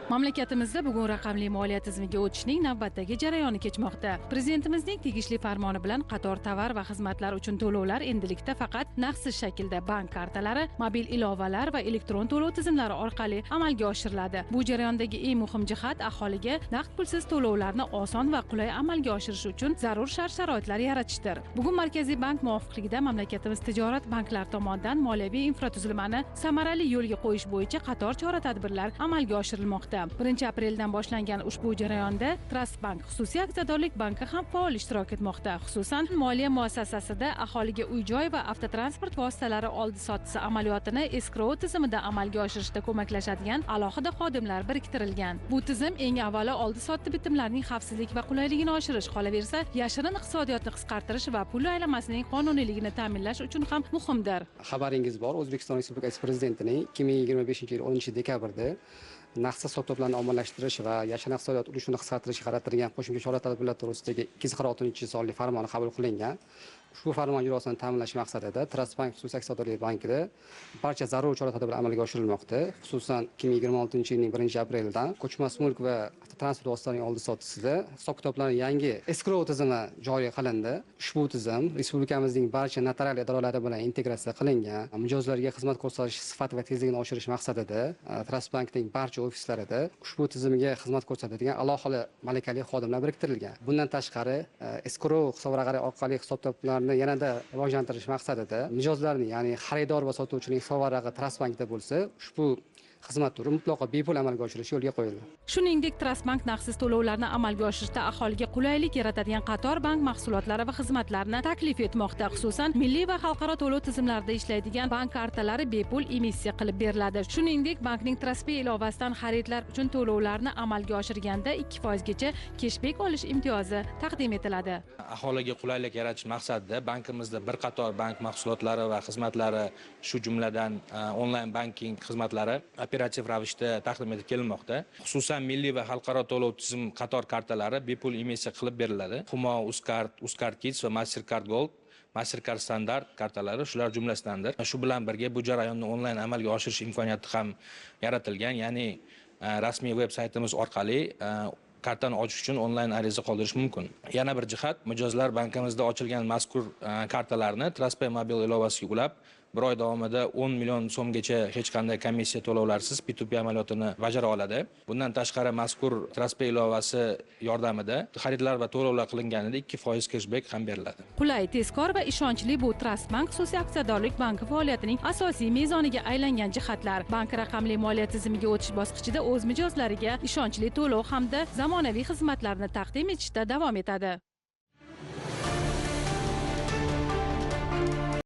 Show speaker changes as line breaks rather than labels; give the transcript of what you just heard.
Mamlakatimizda bugun raqamli moliya tizimiga o'tishning navbatdagi jarayoni kechmoqda. Prezidentimizning tegishli farmoni bilan qator tovar va xizmatlar uchun to'lovlar endilikda faqat naqdsiz shaklda bank kartalari, mobil ilovalar va elektron to'lov tizimlari orqali amalga oshiriladi. Bu jarayondagi eng muhim jihat aholiga naqd pulsiz to'lovlarni oson va qulay amalga oshirish uchun zarur shart-sharoitlar yaratishdir. Bugun Markaziy bank muvofiqligida mamlakatimiz tijorat banklari tomonidan moliyaviy infratuzilmani samarali yo'lga qo'yish bo'yicha qator chora-tadbirlar amalga oshirilmoqda. 1-apreldan boshlangan ushbu jarayonda Trust Bank xususiy aksiyadorlik banki ham faol ishtirok etmoqda. Xususan, moliya muassasasida aholiga uy-joy va avtotransport vositalari oldi-sotdisi amaliyotini eskrou tizimida amalga oshirishda ko'maklashadigan alohida xodimlar biriktirilgan. Bu tizim eng avvalo oldi-sotdi bitimlarning xavfsizlik va qulayligini oshirish, qolaversa, yashirin iqtisodiyotni qisqartirish va pul aylanmasining qonuniyligini ta'minlash uchun ham muhimdir.
Xabaringiz bor, O'zbekiston Respublikasi Prezidentining 2025-yil 10-dekabrda naqdsiz hisob-kitoblarni ommalashtirish va yashirin iqtisodiyot ulushini qisqartirishga qaratilgan qo'shimcha chora-tadbirlar to'g'risidagi 246-sonli farmoni qabul qilingan. Ushbu farmon ijrosini ta'minlash maqsadida Trust Bank xususiy aksiyadorlik bankida barcha zarur chora-tadbirlar amalga oshirilmoqda. Xususan, 2026-yilning 1-aprelidan ko'chmas mulk va avtotransport vositalarining oldi-sotdisida hisob-kitoblarning yangi eskrou tizimi joriy qilindi. Ushbu tizim respublikamizning barcha notarial idoralari bilan integratsiya qilingan. Mijozlarga xizmat ko'rsatish sifati va tezligini oshirish maqsadida Trust Bankning barcha ofislarida ushbu tizimga xizmat ko'rsatadigan alohida malakali xodimlar biriktirilgan. Bundan tashqari, eskrou hisob orqali hisob-kitoblarni yanada rivojlantirish maqsadida mijozlarning, ya'ni xaridor va sotuvchining hisob varag'i Trust Bankda bo'lsa, ushbu xizmat turi mutlaqo bepul amalga oshirish yo'lga qo'yildi.
Shuningdek, Trust Bank naqdsiz to'lovlarni amalga oshirishda aholiga qulaylik yaratadigan qator bank mahsulotlari va xizmatlarini taklif etmoqda. Xususan, milliy va xalqaro to'lov tizimlarida ishlaydigan bank kartalari bepul emissiya qilib beriladi. Shuningdek, bankning TrustPay ilovasidan xaridlar uchun to'lovlarni amalga oshirganda 2% gacha keshbek olish imtiyozi taqdim etiladi.
Aholiga qulaylik yaratish maqsadida bankimizda bir qator bank mahsulotlari va xizmatlari, shu jumladan onlayn banking xizmatlari operativ ravishda taqdim etib kelinmoqda. Xususan, milliy va xalqaro to'lov tizim qator kartalari bepul emissiya qilib beriladi. Humo, Uzcard, Uzcard Kids va Mastercard Gold, Mastercard Standard kartalari shular jumlasidandir. Shu bilan birga bu jarayonni onlayn amalga oshirish imkoniyati ham yaratilgan. Ya'ni rasmiy veb saytimiz orqali kartani ochish uchun onlayn ariza qoldirish mumkin. Yana bir jihat, mijozlar bankimizda ochilgan mazkur kartalarni TrustPay mobil ilovasiga ulab, bir oy davomida 10 million so'mgacha hech qanday komissiya to'lovlarsiz P2P amaliyotini bajara oladi. Bundan tashqari, mazkur TrustPay ilovasi yordamida xaridlar va to'lovlar qilinganida 2% keshbek ham beriladi.
Qulay, tezkor va ishonchli bu Trust Bank xususiy aksiyadorlik banki faoliyatining asosiy mezoniga aylangan jihatlar. Bank raqamli moliya tizimiga o'tish bosqichida o'z mijozlariga ishonchli to'lov hamda zamonaviy xizmatlarni taqdim etishda davom etadi.